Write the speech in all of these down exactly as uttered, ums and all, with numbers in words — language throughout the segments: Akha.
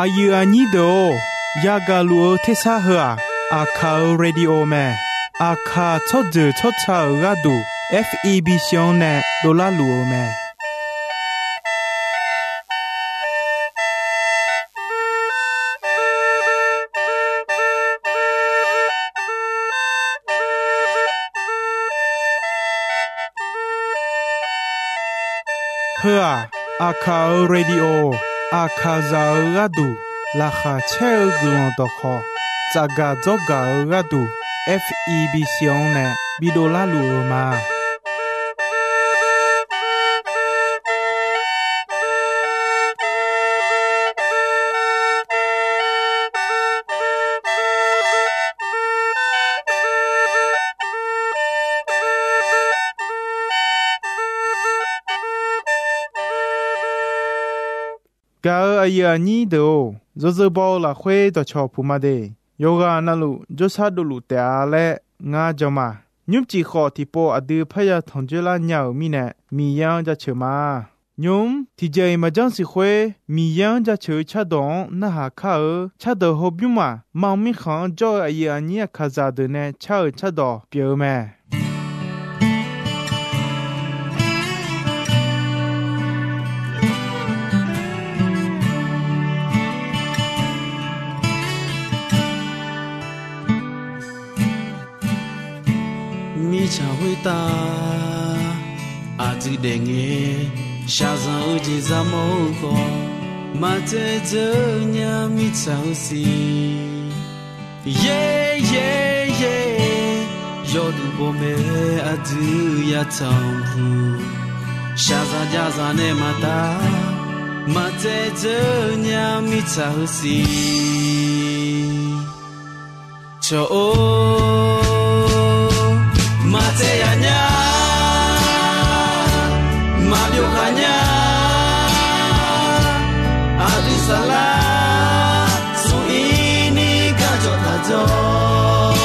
Aqyuif aqnyir deuq-or, yagaq luf-eu tersar heu-aq, Aqkaq-euq radio mae. Aqkaq tsawrjeuq tsawrca-euq gharduq, F E B C-anr nae dovlar luf-eu mae. Heu-aq, Aqkaq-euq radio, Aqkaqzaq-euq gharduq laqkhaq caer-eu guiqlanq dawqkhawq tsafgaq dzawrgaq-eu gharduq, F E B C-anr nae bidov larluf-eu ma. Gaq-euq aqyuif aqnyir deuq-or, yawzeu baw-eu lafkhoer dawqcawq puq ma de. Yawqghaq navluf jawrshar dovluf taef-a laer ngar jan ma. Nymrcif khawf tiqpov aqdui parya tanqjoer lar nya-euq mirnae, Miqyaer-anr jaceuq ma. Nymq-mr tiqjeq-iq maqjanr siq khoer, Miqyaer-anr jaceuq-eu cardawq-anr narhaq kar-eu cardawq hawbymr-aq, mar mirkhanq-anr jawr-eu aqyuif aqnyir Aqkaqzaq deuq nae car-euq cardawq pyeuf-eu mae. Mirtsaq khoertav aqdui daefngae, shaqzanq-eu jeq zar mawr-eu khawf, maqdzae dzeur nya mirtsaq-eu siq. Yaer yaer yaer, yawduq bawmae aqdui yatanq huq, shaqzanq jav zaq nae maqtav, maqdzae dzeur nya mirtsaq-eu siq. Cawq-or, maqtsaev yaf nya, maqbyov khaq nya. Aqdui saflar smq ir ni garjawq taq jawr.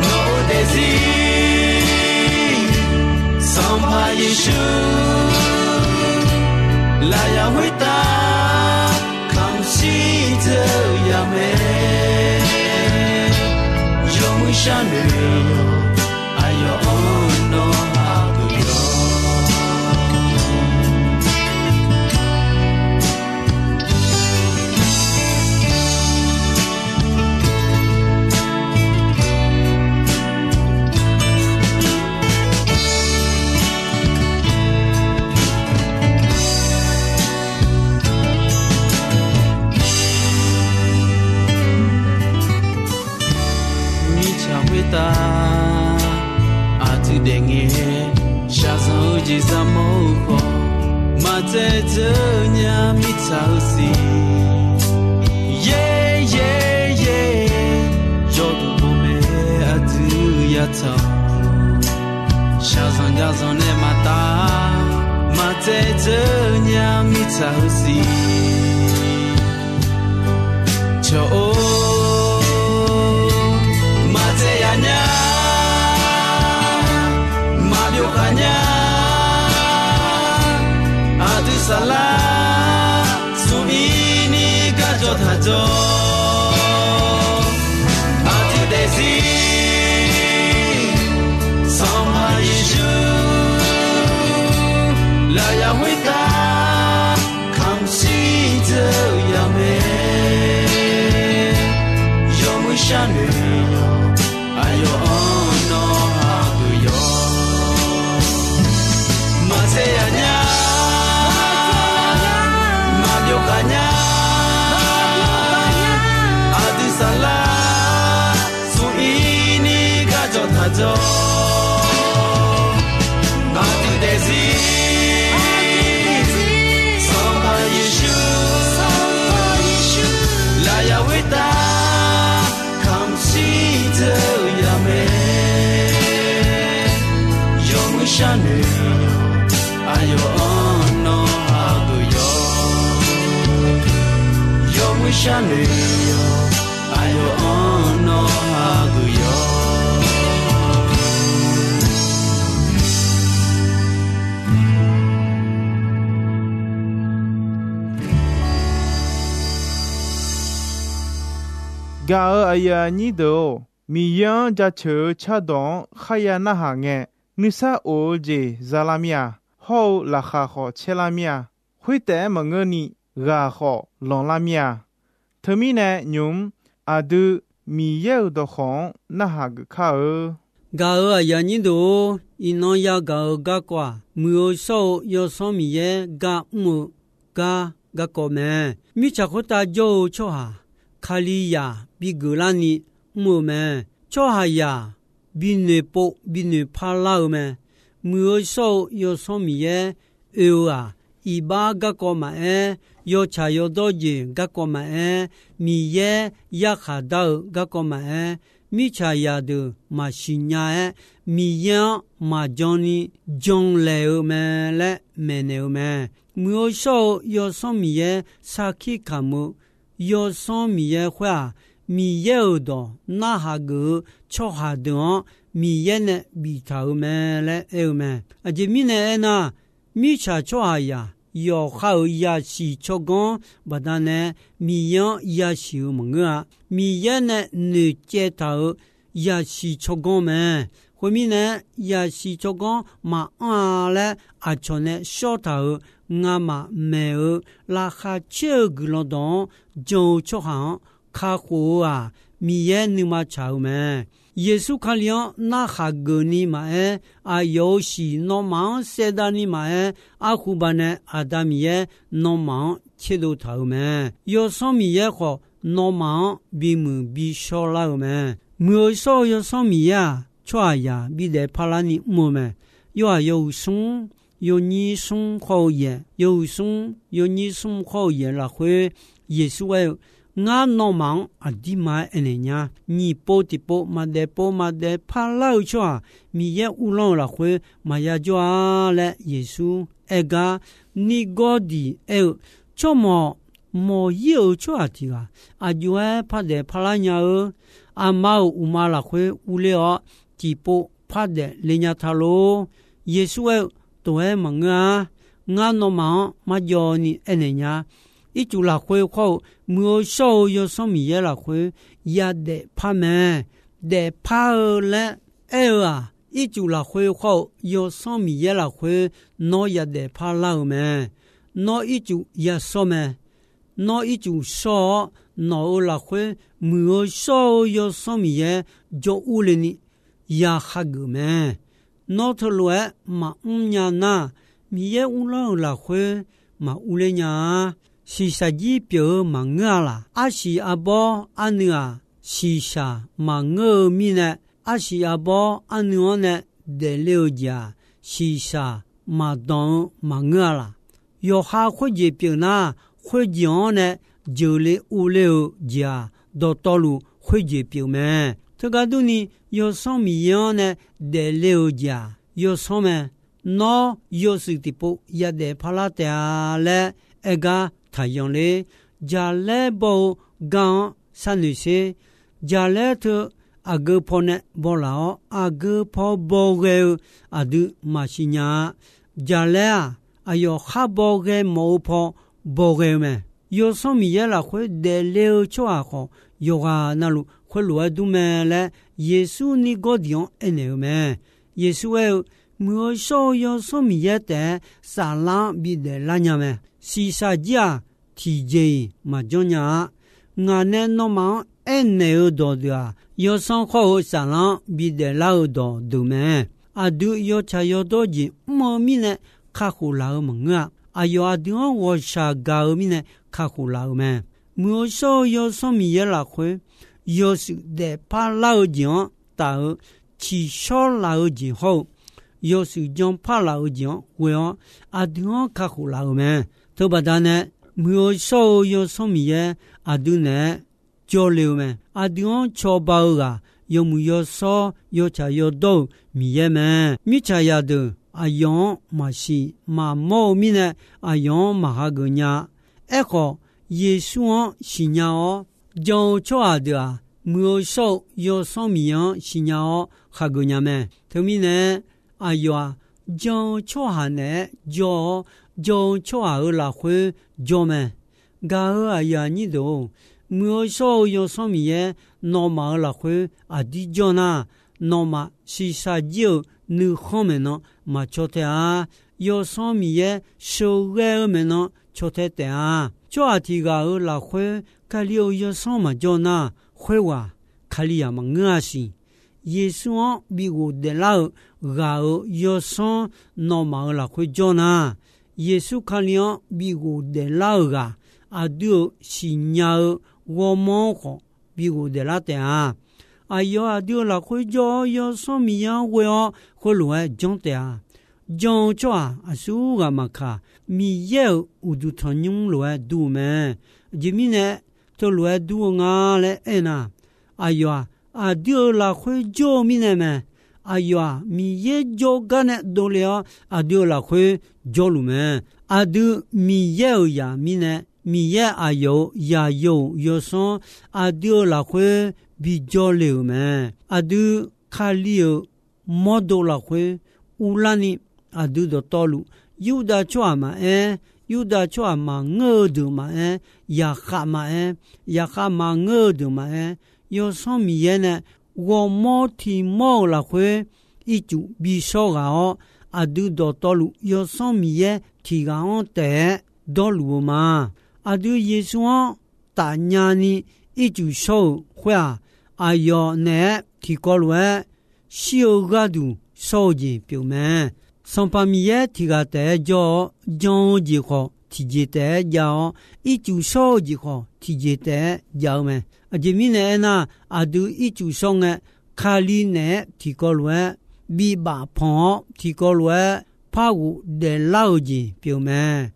Nawq-eu daefzir Sanqpaq Yeqsur lafyaq khoertav kamq shir dzeur-eu yaq mae. Yawmuiq sharnoeq yawq, aqyawf-anr nawr hageuf yawq. Mirtsaq khoertav aqdui daefngae, shaqzanq-eu jeq zar mawr-eu khawf, maqdzae dzeur nya mirtsaq-eu siq. Yaer yaer yaer, yawduq bawmae aqdui yatanq, shaqzanq jav zanq nae maqtav, maqdzae dzeur nya mirtsaq-eu siq. Cawq-or, maqtsaev yaf nya, maqbyov khaq nya. Aqdui saflar smq ir ni garjawq taq jawr. Aqdui daefzir Sanqpaq Yeqsur lafyaq khoertav kamq shir dzeur-eu yaq mae. Yawmuiq sharnoeq yawq, aqyawf-anr nawr hageuf yawq. Maqtsaev yaf nya, maqbyov khaq nya. Aqdui saflar smq ir ni garjawq taq jawr. Aqdui daefzir Sanqpaq Yeqsur lafyaq khoertav kamq shir dzeur-eu yaq mae. Yawmuiq sharnoeq yawq, aqyawf-anr nawr hageuf yawq. Yawmuiq sharnoeq yawq, aqyawf-anr nawr hageuf yawq. Gaq-euq aqyuif aqnyir deuq-or, Miqyaer-anr jaceuq-eu cardawq-anr kharya narhaq ngae, nuisar of-eu jeq za lar mir-a. Hawr-eu laqkhaq khawf caer lar mir-a. Khoertaef-aer maqngeurni, ghaq khawf lanqlar mir-a. Teumirnae nymq-mr aqdui Miqyaer-euq dawqkawq-anr narhaq geuf kar-eu. Gaq-euq aqyuif aqnyir deuq-or, iqnan yagaq-eu garkawv-aq, muiq-eu shawr-eu Yawsanr Miqyaer gar mr-eu gar garkawv mae. Mirtsaq khoertav jawr-eu tsawrhaq, Kalizaq bigeuf larni mr-eu mae. Tsawrhaqzaq binoeq pov binoeq parlar-eu mae. Muiq-eu shawr-eu Yawsanr Miqyaer oe-eu-aq, iqbax garkawv maqaer, yawtsaq yawdawr jeq garkawv maqaer, Miqyaer yarkhaq dar-eu garkawv maqaer, mirtsaqzaq deuq maqsiq nya-aer, Miqyaer-anr maqjan ni janlaeq-eu mae laer maeqnaeq-eu mae. Muiq-eu shawr-eu Yawsanr Miqyaer sarkir kamq-eu Yawsanr Miqyaer khoer-aq, Miqyaer-euq dawq narhaq geuf-eu tsawrhaq deuq-anr Miqyaer nae biftaq-euq mae laer aer-eu mae. Aqjeq mirnae aernar, mirtsaq tsawrhaqzaq yawqha-euq yasiq tsawrganr baqdanae Miqyaer-anr yasiq-eu maqngeur-a. Miqyaer nae noeqcaev taq-euq yasiq tsawrganr mae. Khoermirnae, yasiq tsawrganr maqanr-a laer aqcawq nae shawr taq-euq ngamaf maeq-eu laqkhaq caer-eu guiqlanq dawq-anr jan-eu tsawrhaq-anr kakhof-eu-aq, Miqyaer nuima tsaq-eu mae. Yeqsur Kali-anr narhaq geuf ni maqaer, aqyawf-euq shiq nawmaf-anr saevdav ni maqaer, arhu baqdanae Aqda Miqyaer nawmaf-anr tserdov taq-euq mae. Yawsanr Miqyaer khawf, nawmaf-anr bimuiq bishawr lar-eu mae. Muiq-eu shawr-eu Yawsanr Miqyaer-aq, tsawrhaqzaq bidaef parlar ni mr-eu mae. Yorhaq yawhuiq smr, yawnyir smr khawr-eu yaeq, yawhuiq smr, yawnyir smr khawr-eu yaeq lafkhoer, Yeqsur aer-eu, Ngar nawmaf-anr aqdirma-aer aernaeq nya. Nyiq pov tiqpov maqdaef pov maqdaef parlar-eu tsawrhaq Miqyaer uvlanr-eu lafkhoer maqya jawr-a laer Yeqsur aer gar, Nirgawrdiq aer-eu, Tsawrmawq, mawq-ir-euq tsawrhaq tiq ghaq aqjox-aer pardaef parlar nya-eu. Aqma-euq uqma lafkhoer urler-awr, tiqpov pardaef le nya ta lor. Yeqsur aer-eu, Tof-aer maqngeur-a. Ngar nawmaf-anr marjawv ni aernaeq nya. Ircuf lafkhoer khawr-eu, muiq-eu shawr-eu Yawsanr Miqyaer lafkhoer yadaef par mae. Daefpar-eu laer aer-eu-aq, ircuf lafkhoer khawr-eu Yawsanr Miqyaer lafkhoer nawr yadaef parlar-eu mae. Nawr ircuf yashawr mae. Nawr ircuf shawr-awr, nawq-euq lafkhoer muiq-eu shawr-eu Yawsanr Miqyaer jawr urle ni ya hageuf mae. Nawr teulof-aer maqmr nya nar, Miqyaer uvlanr-euq lafkhoer maqurler nya-a. Shiqshaq jir pyeuf-eu maqngeur-a laq. Arsiq arbawr arnuiv-aq, shiqshaq maqngeur-eu mirnae, arsiq arbawr arnuiv-anr nae daefle-eu jeq-aq, shiqshaq maqdanq-eu maqngeur-a laq. Yawqha khoerjeq pyeuf nar, khoerjeq-anr nae jeuqle urler-eu jeq-aq, dawqtawvluf khoerjeq pyeuf mae. Teugar durni, Yawsanr Miqyaer-anr nae daefle-eu jeq-aq, yawsanr mae. Nawr yawshuif tiqpov yadaef parlar taef-a laer aer gar taqyan ler. Jaqlaer baw-eu gar-anr sharnoeq sher. Jaqlaer teu aqgeu pawnae baw laf-awr, aqgeu paw baw ghae-eu aqdui maqsiq nya-a. Jaqlaer-aq, aqyawf khar baw ghae mawf-eu paw baw ghae-eu mae. Yawsanr Miqyaer lafkhoer daefle-eu tsawrhaq khawf, yawqghaq navluf khoerlof-aer dur mae laer, Yeqsur Nirgawrdiq-anr aernaeq-eu mae. Yeqsur aer-eu, Muiq-eu shawr-eu Yawsanr Miqyaer taef-aer saflar-anr bidaef lar nya mae. Shiqshaq jir-aq, tiqjeq-iq maqjanr nya-a. Ngaq nae nawmaf-anr aernaeq-eu dawqdeuq-aq, yawsanr khawr-eu saflar-anr bidaef lar-eu dawqdeuq mae. Aqdui yawtsaq yawdawr jeq mr-eu mirnae kakhof laf-eu maqngeur-a. Aqyawf aqdui-anr ghawqshaq gaq-eu mirnae kakhof laf-eu mae. Muiq-eu shawr-eu Yawsanr Miqyaer lafkhoer, yawshuif daefpar lar-eu jeq-anr taf-eu, tsiqshawr laf-eu jeq hawr-eu, yawshuif janpar laf-eu jeq-anr ghoe-awr, aqdui-anr kakhof laf-euq mae. Teubaqda nae, muiq-eu shawr-eu Yawsanr Miqyaer aqdui naeq-aer jawrle-eu mae. Aqdui-anr cawba-eu ghaq, yawmuiq yawshawr yawtsaq yawdawr-euq Miqyaer mae. Mirtsaq zaqdeuq aqyawf-anr maqsiq maqmawr-eu mirnae, aqyawf-anr maqhageuf nya. Aerkhawf, Yeqsur-anr siqnya-awr jan-eu tsawrhaq deuq-aq, muiq-eu shawr-eu Yawsanr Miqyaer-anr siqnya-awr hageuf nya mae. Teumirnae, aqyawf-aq, jan-eu tsawrhaq naeq-aer jawr-awr, jan-eu tsawrhaq-euq lafkhoer jawr mae. Gaq-eu aqyuif aqnyir deuq-or, Muiq-eu shawr-eu Yawsanr Miqyaer nawmaf-euq lafkhoer aqdir jawr nar, nawmaf shiqshaq jir-euq nuikhanr maeqnan maqcaw tae-a. Yawsanr Miqyaer sheuqghae-eu maeqnan caw tae taef-a. Tsawrhaq tiq ghaq-euq lafkhoer Kali-euq Yawsanr maqjawr nar, khoerghaq Kalizaq maqngeur-a siq. Yeqsur-anr bighof daeflar-euq ghaq-euq Yawsanr nawmaf-euq lafkhoer jawr nar, Yeqsur Kali-anr bighof daeflar-euq ghaq aqdui-euq siqnya-eu ghawrmawr-anr khawf bighof daeflar taef-a. Aqyawf aqdui-euq lafkhoer jawr-awr, Yawsanr Miqyaer-anr ghoe-awr khoerlof-aer janr taef-a. Jan-eu tsawrhaq aqsur ghaq maqkaq, Miqyaer-euq uqduq tanqnymr lof-aer dur-eu mae. Aqjeq mirnae teulof-aer dur-eu nga laer aernar, aqyawf-aq, aqdui-euq lafkhoer jawr-eu mirnae mae. Aqyawf-aq, Miqyaer jawrgar nae dovle-awr aqdui-euq lafkhoer jawrluf mae. Aqdui Miqyaer-euq zaq mirnae, Miqyaer aqyawf-euq zaqyo-euq Yawsanr aqdui-euq lafkhoer bijawr le-euq mae. Aqdui Kali-euq mawrdo lafkhoer uvlarni, aqdui dawqtawvluf, Yurdav tsawrhaq maqaer, Yurdav tsawrhaq maqngeur-eu deuq maqaer, yaqkhav maqaer, yaqkhav maqngeur-eu deuq maqaer, Yawsanr Miqyaer nae ghawrmawr tiqmawr-euq lafkhoer ircuf bishawr ghaq-awr, aqdui dawqtawvluf Yawsanr Miqyaer tiq ghaq-anr taef-aer dawrluf-eu ma. Aqdui Yeqsur-anr tafnya ni ircuf shawr-euq khoer-aq, aqyawf naeq-aer tiqkawv lof-aer shir-eu gharduq shawr-eu jeq pyeuf mae. Sanqpaq Miqyaer tiq ghaq taef-aer jawr-awr, jan-eu jeq khawf tiqjeq taef-aer jav-awr, ircuf shawr-eu jeq khawf tiqjeq taef-aer jav-eu mae. Aqjeq mirnae aernar, aqdui ircuf shawr ngae, Kali naeq-aer tiqkawv lof-aer bibaf panq-awr, tiqkawv lof-aer par ghofdaef lar-euq jeq pyeuf mae.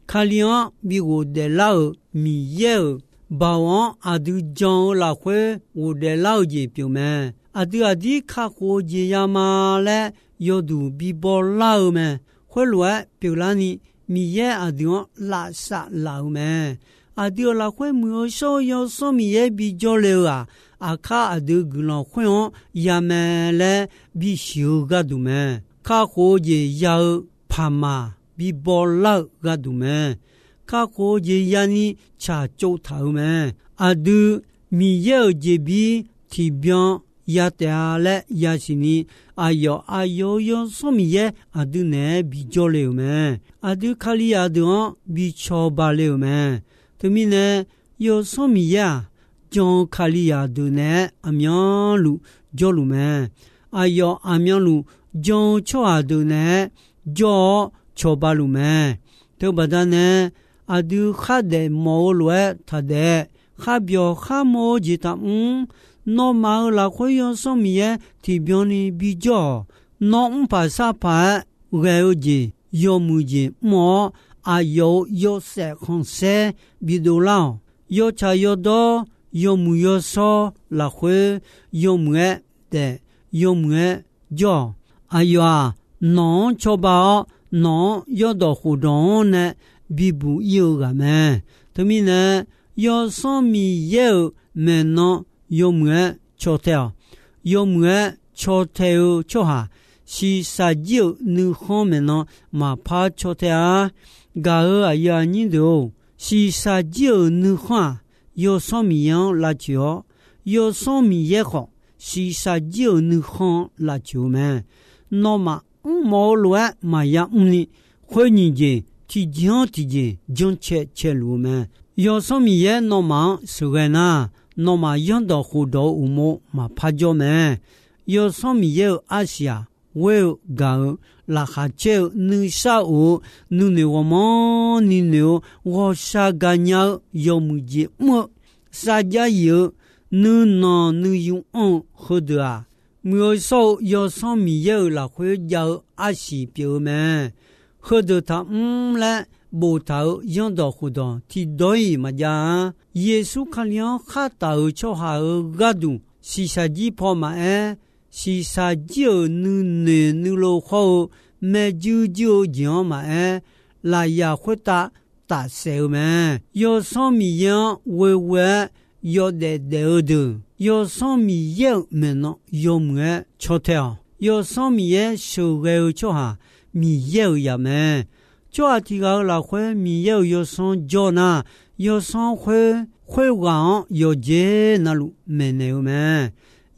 Kali-anr bighof daeflar-euq Miqyaer-euq baoq-anr aqdui jan-eu lafkhoer ghofdaef lar-eu jeq pyeuf mae. Aqdui aqdir kakhof-eu jeq yama laer yawduq bibaw lar-eu mae. Khoerlof-aer pyeuflarni, Miqyaer aqdui-anr lavsav laf-euq mae. Aqdui-euq lafkhoer muiq-eu shawr-eu Yawsanr Miqyaer bijawr le-eu-aq, aqkar aqdui guiqlanq khoer-anr ya mae laer bisiq-eu gharduq mae. Kakhof-eu jeq ya-eu paqmaq bibaw lar-eu gharduq mae. Kakhof-eu jeq yani tsaqtsov taq-euq mae. Aqdui Miqyaer-euq jeqbir tiqbyan ya taef-a laer yasiq ni, aqyawf aqyawf-euq Yawsanr Miqyaer aqdui naeq-aer bijawr le-euq mae. Aqdui Kalizaq deuq-anr bi cawba le-euq mae. Teumirnae, Yawsanr Miqyaer-aq, jan-eu Kalizaq deuq naeq-aer aqmyanluf jawrluf mae. Aqyawf aqmyanluf jan-eu tsawrhaq deuq naeq-aer jawr-awr cawba luf mae. Teubaqda nae, aqdui khardaef mawf-eu lof-aer taqdaef-aer, kharbyawq kharmawr-eu jeq taqmr. Nawmaf-euq lafkhoer Yawsanr Miqyaer tiqbyan ni bijawr-awq. Nawr mrpaq sarpaq-aer ghae-eu jeq yawmuiq jeq mr-awr, aqyawf-euq yawshaef khanqsaer bidov lar-awq. Yawtsaq yawdawr, yawmuiq yawshawr lafkhoer yawmuiq-aer daef, yawmuiq-aer jawr-awq. Aqyawf-aq, nawq-anr cawba-awr, nawq-anr yaerdawq khofdawq-anr nae bibuq ir-eu ghaq mae. Teumirnae, Yawsanr Miqyaer-euq maeqnan yawmuiq-aer caw tae-awq. Yawmuiq-aer caw tae-eu tsawrhaq, shiqshaq jir-euq nuikhanr maeqnan maqpar caw tae-a. Gaq-euq aqyuif aqnyir deuq-or, shiqshaq jir-euq nuikhanr-aq, Yawsanr Miqyaer-anr lavcoeq-awr, Yawsanr Miqyaer khawf, shiqshaq jir-euq nuikhanr-anr lavcoeq-eu mae. Nawmaf mrmawf-eu lof-aer maqya mrni, khoer nyiq jeq tiqjeq-anr tiqjeq jancae caeluf-eu mae. Yawsanr Miqyaer nawmaf-anr sheuqghae nar, nawmaf yaerdawq khofdawq-eu uqmov maqpar jawr mae. Yawsanr Miqyaer-euq arsiq-aq, ghoer-eu gaq-eu, laqkhaq caer-eu, nuisar of-eu, nuinoeq ghawqmanrni noeq-eu, ghawqshaq gaqnya-eu, yawmuiq jeq mr-eu, sarjax yif-eu, nuinanq nuiyu anr-eu heudeuq-aq, muiq-eu shawr-eu Yawsanr Miqyaer-euq lafkhoer jav-eu arsiq pyeuf-eu mae. Heudeuq taqmr laer boftaq-euq yaerdawq khofdawq tiqdawq-iq maqjav-a. Yeqsur Kali-anr khar taf-euq tsawrhaq-euq gharduq, shiqshaq jir paw maqaer, shiqshaq jir-euq nuinoeq nuilov khawr-eu, maeq juir juir-eu jeq-anr maqaer, lafyaq khoertav tafsaef-eu mae. Yawsanr Miqyaer-anr ghoeghoe-aer yawdaef daef-eu deuq, Yawsanr Miqyaer-euq maeqnan yawmuiq-aer caw tae-awq. Yawsanr Miqyaer sheuqghae-eu tsawrhaq, Miqyaer-euq zaq mae. Tsawrhaq tiq ghaq-euq lafkhoer Miqyaer-euq Yawsanr jawr nar, Yawsanr khoer khoerghaq-anr yawqjeq navluf maeqnaeq-eu mae.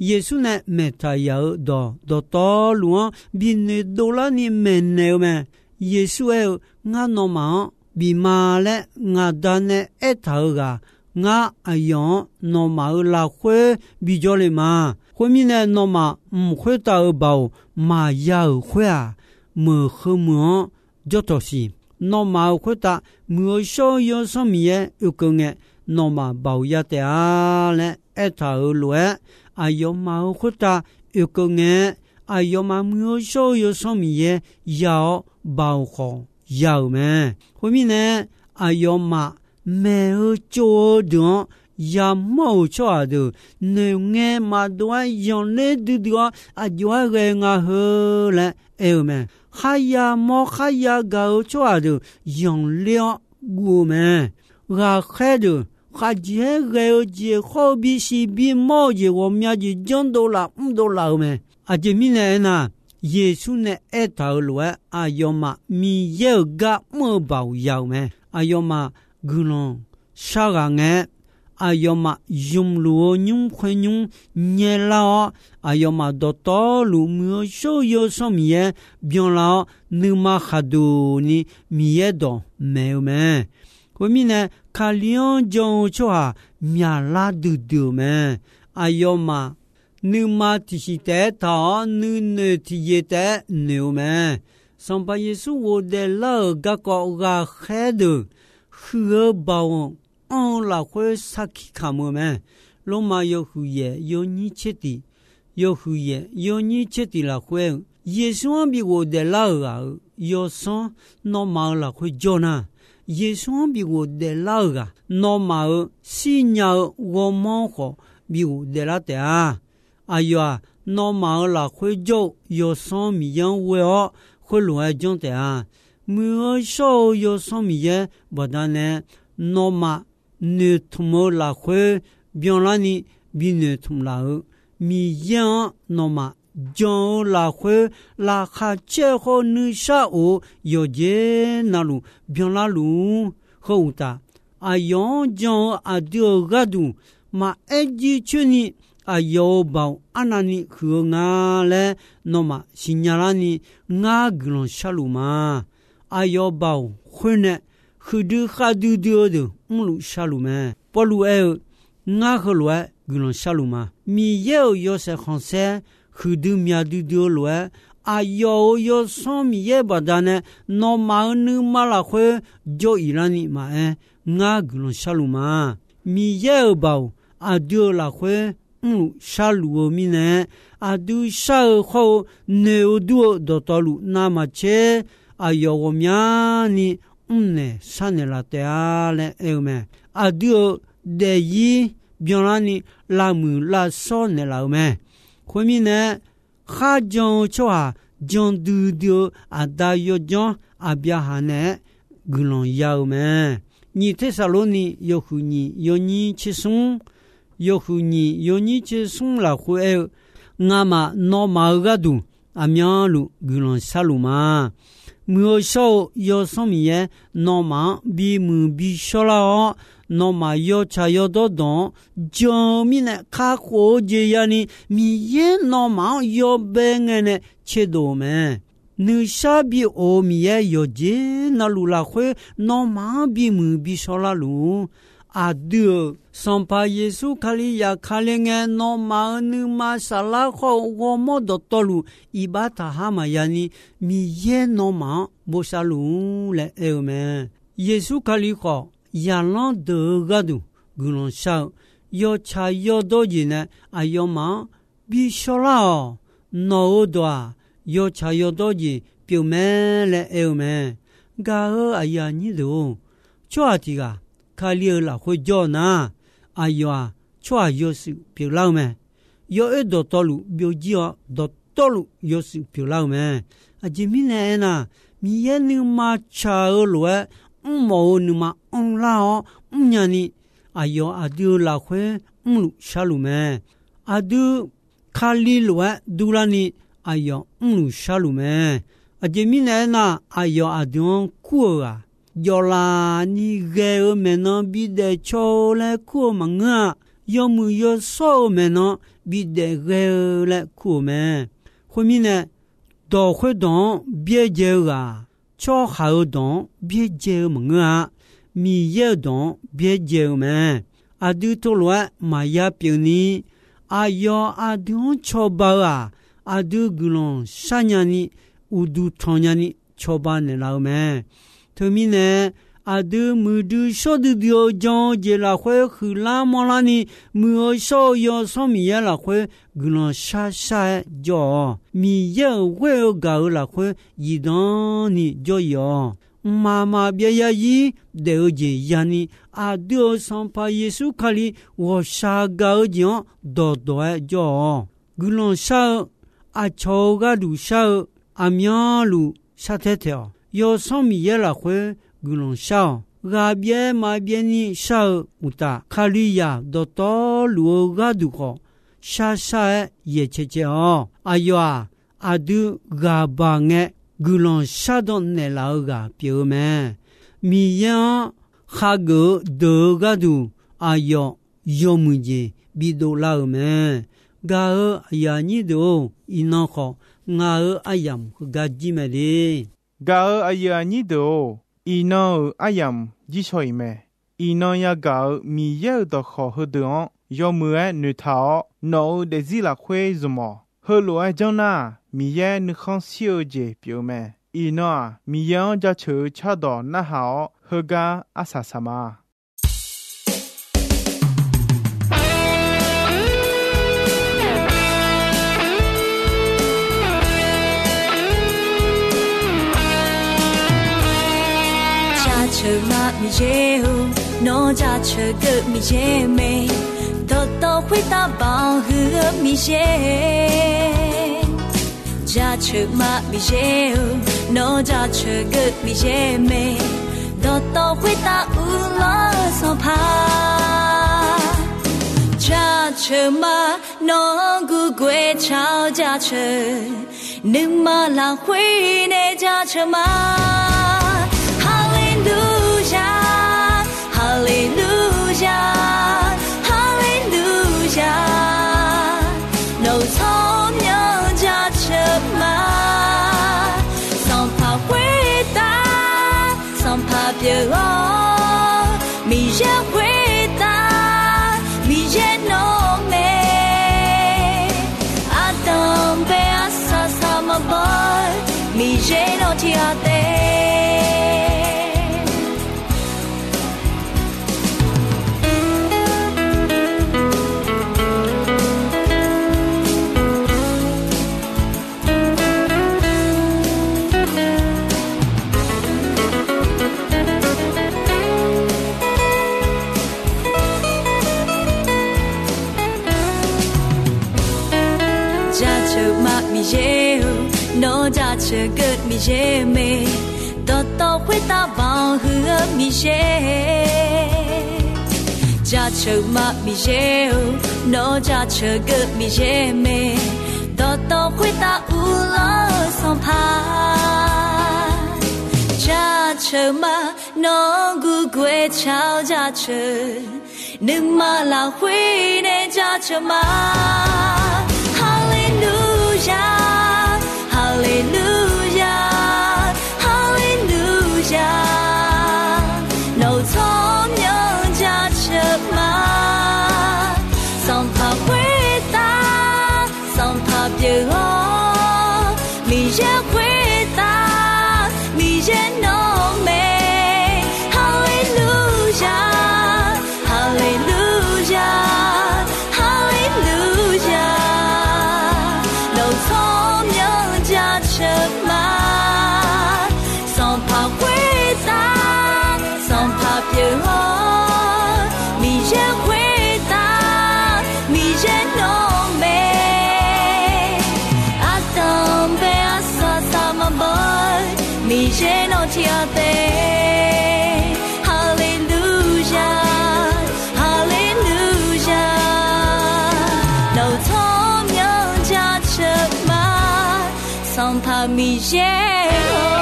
Yeqsur nae maeqtaq yaq-euq dawq dawqtawvluf-anr binoeq dovlarni maeqnaeq-eu mae. Yeqsur aer-eu, Ngar nawmaf-anr bif ma laer ngaq Da nae aertaq-euq ghaq, ngar aqyawf-anr nawmaf-euq lafkhoer bijawr le ma. Khoermirnae, nawmaf mq khoertav-euq baoq maqya-euq khoer-aq, meuq heumeuq-anr jawr tawq siq. Nawmaf-euq khoertav Muiq-eu Shawr-eu Yawsanr Miqyaer oekeuv ngae, nawmaf baoq ya taef-a laer aertaq-euq lof-aer, aqyawfmaf-euq khoertav oekeuv ngae, aqyawfmaf Muiq-eu Shawr-eu Yawsanr Miqyaer ya-awr, baoq khawf ya-euq mae. Khoermirnae, aqyawfmaf maeq-eu tsov-eu deuq-anr yamawr-euq tsawrhaq deuq noeqngae maqdov-aer yanqler duidui-awr aqjox-aer ghae nga heu laer aer-eu mae. Kharya mawr kharya gaq-eu tsawrhaq deuq yanqler-awr guv-eu mae. Ghaqkhaer deuq khaqjeq-aer ghae-eu jeq khawr-eu bisiq bimawr-eu jeq ghawqmya jeq janrdov laf mrdov laf-eu mae. Aqjeq mirnae aernar, Yeqsur nae aertaq-euq lof-aer aqyawfmaf Miqyaer-euq gar mr-eu baoq ya-euq mae. Aqyawfmaf guiqlanq shar ghaq ngae, aqyawfmaf zmqluf-eu nymr khoer nymr nyaelar-awr, aqyawfmaf dawqtawvluf Muiq-eu Shawr-eu Yawsanr Miqyaer byanlar-awr, nuima khaqduq ni Miqyaer dawq maeq-eu mae. Khoermirnae, Kali-anr jan-eu tsawrhaq myaqlar duidui-euq mae. Aqyawfmaf nuima tiqsiq taef-aer taq-awr, nuinoeq tiqjeq taef-aer noeq-eu mae. Sanqpaq Yeqsur ghofdaef lar-euq garkawv ghaqkhaer deuq huiq-eu baoq anr-eu lafkhoer sarkir kamq-eu mae. Lormav yawhuiq yaef yawnyir tser tiq, yawhuiq yaef yawnyir tser tiq lafkhoer-eu, Yeqsur-anr bi ghofdaef lar-euq ghaq-euq yawsanr nawmaf-euq lafkhoer jawr nar, Yeqsur-anr bi ghofdaef lar-euq ghaq nawmaf-euq shirnya-eu ghawrmawr khawf bi ghofdaef lar taef-a. Aqyawf-aq, nawmaf-euq lafkhoer jawr-eu Yawsanr Miqyaer-anr ghoe-awr, khoerlof-aer janr taef-a. Muiq-eu shawr-eu Yawsanr Miqyaer baqdanae, nawmaf noeqtmq-eu lafkhoer byanlarni binoeq tmq laf-euq Miqyaer-anr nawmaf jan-eu lafkhoer laqkhaq caer-eu khawr nuishar of-eu yawqjeq navluf byanlar luf-ur. Heu uqtaf, aqyawf-anr jan-eu aqdui-euq gharduq maqaer jircoer ni aqyawf-euq baoq arnavni huiq-eu nga laer nawmaf siqnya larni ngar guiqlanq sharluf ma. Aqyawf baoq khoer nae huiqdui khavdui dui-eu deuq mrluf sharluf mae. Pawrluv aer-eu, Ngar heulof-aer guiqlanq sharluf ma. Miqyaer-euq yawshaef khanqsaer huiqdui myaq duidui-eu lof-aer, aqyawf-euq Yawsanr Miqyaer baqdanae nawmaf-euq nuima lafkhoer jawr-iq larni maqaer, ngar guiqlanq sharluf ma. Miqyaer-euq baoq aqdui-euq lafkhoer mrluf sharluf-eu mirnae, aqdui shar-eu khawr-eu noeq-eu dur-eu dawqtawvluf navmaqtser, aqyawf ghawqmyani mrnaeq sharnaeq laf taef-a laer aer-eu mae. Aqdui-euq daefzir byanlarni lavmuiq lavshawr naeqlaf-eu mae. Khoermirnae, kharjan-eu tsawrhaq jan duidui-eu aqda yawdzanr Aqbyaqhaq naeq-aer guiqlanq ya-eu mae. Nyiq Tersaqlorni yawhuiq nyiq yawnyir tsersmr, yawhuiq nyiq yawnyir tsersmr lafkhoer aer-eu, Ngamaf nawmaf-euq gharduq aqmyanluf guiqlanq sharluf ma. Muiq-eu shawr-eu Yawsanr Miqyaer nawmaf-anr bimuiq bishawrlar-awr, nawmaf yawtsaq yawdawr dawq-anr jan-eu mirnae kakhof-eu jeq yani Miqyaer nawmaf-anr yawbae ngae nae tserdov-eu mae. Nuishar bi of-eu Miqyaer yawqjeq navluf lafkhoer nawmaf-anr bimuiq bishawrlar luf-ur. Aqdui-euq Sanqpaq Yeqsur Kali zafkale ngae, nawmaf-euq nuima saflar khawr-eu ghawrmawr dawqtawvluf iqbax taqhar maqya ni, Miqyaer nawmaf-anr bosav luf-ur laer aer-eu mae. Yeqsur Kali khawf, zaqlanr deuq-eu gharduq guiqlanq shar-eu, yawtsaq yawdawr jeq nae aqyawfmaf-anr bishawrlar-awq. Nawq-euq dawq-aq, yawtsaq yawdawr jeq pyeufmae laer aer-eu mae. Gaq-eu aqyuif aqnyir deuq-or, tsawrhaq tiq ghaq Kali-euq lafkhoer jawr-eu nar, aqyawf-aq, tsawrhaq yawshuif pyeuflar-eu mae. Yawoer dawqtawvluf byovjir-awr, dawqtawvluf yawshuif pyeuflar-eu mae. Aqjeq mirnae aernar, Miqyaer nuima tsaq-eu lof-aer mrmawf-eu nuima anrlar-awr mrnya ni, aqyawf aqdui-euq lafkhoer mrluf sharluf mae. Aqdui Kali lof-aer durlarni aqyawf mrluf sharluf mae. Aqjeq mirnae aernar, aqyawf aqdui-anr kur-eu ghaq, jawflaf ni ghae-eu maeqnan bidaef caw-eu laer kur-eu maqngeur-a. Yawmuiq yawshawr-eu maeqnan bidaef ghae-eu laer kur-euq mae. Khoermirnae, dawq khoerdawq-anr byaerdzae-eu ghaq, tsawrhaq-euq dawq-anr byaerdzae-eu maqngeur-a. Miqyaer-euq dawq-anr byaerdzae-eu mae. Aqdui teulof-aer maqya pyeuf ni, aqyawf aqdui-anr cawba-eu-aq, aqdui guiqlanq sharnya ni, uqduq tanqnya ni cawba naeqlaf-eu mae. Teumirnae, aqdui muiqdui shawr duidui-eu jan-eu jeq lafkhoer huiqlar manrlar ni, muiq-eu shawr-eu Yawsanr Miqyaer lafkhoer guiqlanq shar shar-aer jawr-awq. Miqyaer-euq ghoer-eu gaq-euq lafkhoer zifdan ni jawr-ir-awq. Mqmaq maqbyav zarzir daef-eu jeq yani, aqdui-euq Sanqpaq Yeqsur Kali ghawqshaq gaq-eu jeq-anr dawqdawq-aer jawr-awq. Guiqlanq shar-eu, aqcawq-euq gharduq shar-eu, aqmyanluf shartaer taeq-awq. Yawsanr Miqyaer lafkhoer guiqlanq shar-awq. Ghaqbyaev maqbyaev ni shar-eu uqtaf, Kalizaq dawqtawvluf-eu gharduq khawf, shar shar-aer yaeq cae cae-awq. Aqyawf-aq, aqdui ghaq baq ngae guiqlanq shardan naeqlaf-eu ghaq pyeuf-eu mae. Miqyaer-anr khageuf-eu deuq-eu gharduq, aqyawf yawmuiq jeq bidov lar-euq mae. Gaq-euq aqyuif aqnyir deuq-or, iqnan khawf ngaq-euq aryamq heugar jir mae le. Gaq-euq aqyuif aqnyir deuq-or, iqnan-euq aryamq jir shaw-iq mae. Iqnan yagaq-euq Miqyaer-euq dawqkawq heudeuq-anr yawmuiq-aer noeqtaq-awr, nawq-euq daefzir lafkhoer zmq-awq. Heulof-aer janr nar-aq, Miqyaer nuikhanr shir-eu jeq pyeuf-eu mae. Iqnan-aq, Miqyaer-anr jaceuq-eu cardawq narhaq-awr, heugar arsaq saq ma. Jaceuq ma Miqyaer-or, nawr jaceuq geuv Miqyaer mae, dawqtawv khoertav baoq huiq-eu Miqyaer. Jaceuq ma Miqyaer-or, nawr jaceuq geuv Miqyaer mae, dawqtawv khoertav uvlanr-eu Sanqpaq. Jaceuq ma, nawq-anr gurgoer taq-awr jaceuq, nuima lafkhoer nae jaceuq ma. Haleluya, haleluya, haleluya. Nawq-euq tsawrmyanr jaceuq ma. Sanqpaq khoertav, Sanqpaq pyeuf-awr, Miqyaer khoertav, Miqyaer nawr mae. Ardanq bae arsaq saq maqbaw-eu, Miqyaer nawr tiqghaq taef. Jaceuq ma Miqyaer-or, nawr jaceuq geuv Miqyaer mae, dawqtawv khoertav baoq huiq-eu Miqyaer. Jaceuq ma Miqyaer-or, nawr jaceuq geuv Miqyaer mae, dawqtawv khoertav uvlanr-eu Sanqpaq. Jaceuq ma, nawq-anr gurgoer taq-awr jaceuq, nuima lafkhoer nae jaceuq ma. Haleluya, haleluya, haleluya. Nawq-euq tsawrmyanr jaceuq ma. Sanqpaq khoertav, Sanqpaq pyeuf-awr, Miqyaer khoertav, Miqyaer nawr mae. Haleluya, haleluya, haleluya. Nawq-euq tsawrmyanr jaceuq ma. Sanqpaq khoertav, Sanqpaq pyeuf-awr, Miqyaer khoertav, Miqyaer nawr mae. Ardanq bae arsaq saq maqbaw-eu, Miqyaer nawr tiqghaq taef. Haleluya, haleluya. Nawq-euq tsawrmyanr jaceuq ma. Sanqpaq Miqyaer-or.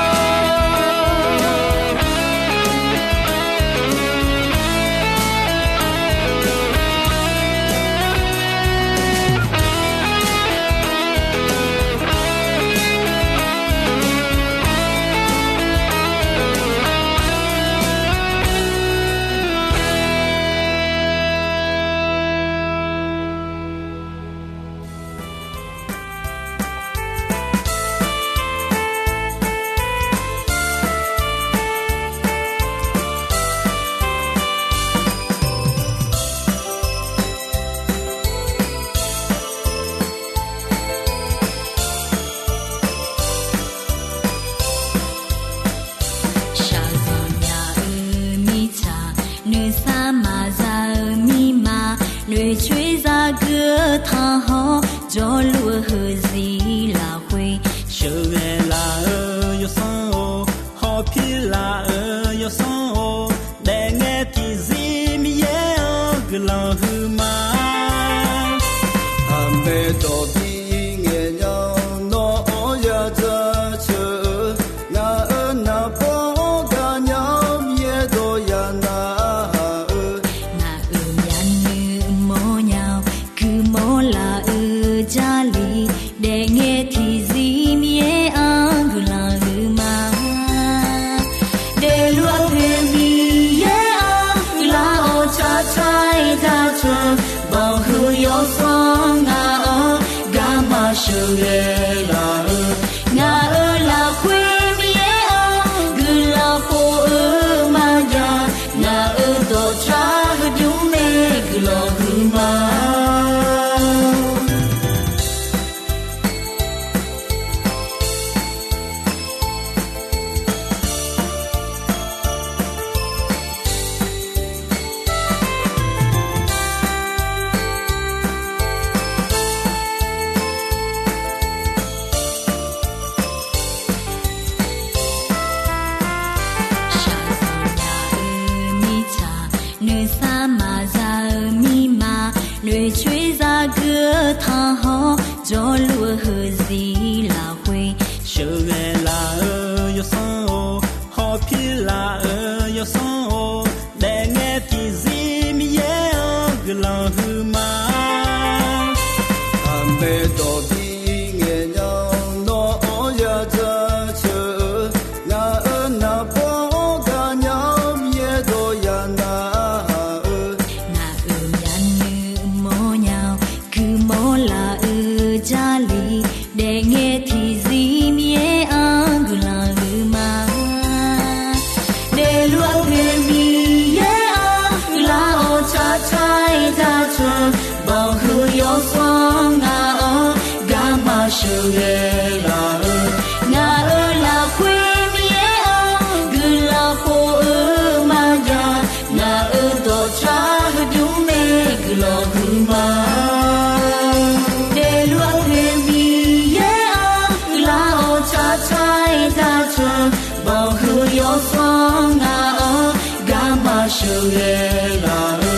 hawpir laf-euq yawsanr-or, daefngae tiqzir Miqyaer-anr guiqlanq huiqma. Aqmaeq dawq bi ngaeq nya-awr nawr-anr ya jaceuq-eu, ngaq-euq naqbawr-anr gaqnya-awr Miqyaer dawq ya nar-eu, ngaq-euq myavnuiv mawrnya-awr guiqmawr laf-eu Jarlif, daefngae tiqzir Miqyaer-anr guiqlanq huiqma. Daefluf-eu poeq Miqyaer-anr guiqlanq-awr tsaqtsaq-aer jaceuq, banqhuiq yawsanr ngaq-anr garma sheuqghae laf-eu, ngaq-euq lafkhoer Miqyaer-anr guiqlanq pov-eu maqjav, ngaq-euq dawqtsav heudymr nae guiqlanq huiqma. Shaqzanq nya-eu mirtsaq, nuisar maqza-eu mirma, noeqcoer zagui-eu tanqhawr, jawrluf-eu heuzir lafkhoer sheuqghae laf-eu yawsanr-or, hawpir laf-euq yawsanr-or, daefngae tiqzir Miqyaer-anr guiqlanq huiqma. Aqmaeq dawq bi ngaeq nya-awr nawr-anr ya jaceuq-eu, ngaq-euq naqbawr-anr gaqnya-awr Miqyaer dawq ya nar-eu, ngaq-euq myavnuiv mawrnya-awr guiqmawr laf-eu Jarlif, daefngae tiqzir Miqyaer-anr guiqlanq huiqma. Daefluf-eu poeq Miqyaer-anr guiqlanq-awr tsaqtsaq-aer jaceuq, banqhuiq yawsanr ngaq-anr garma sheuqghae laf-eu, ngaq-euq lafkhoer Miqyaer-anr guiqlanq pov-eu maqjav, ngaq-euq dawqtsav heudymr nae guiqlanq huiqma. Daefluf-eu poeq Miqyaer-anr guiqlanq-awr tsaqtsaq-aer jaceuq, banqhuiq yawsanr ngaq-anr garma sheuqghae laf-eu,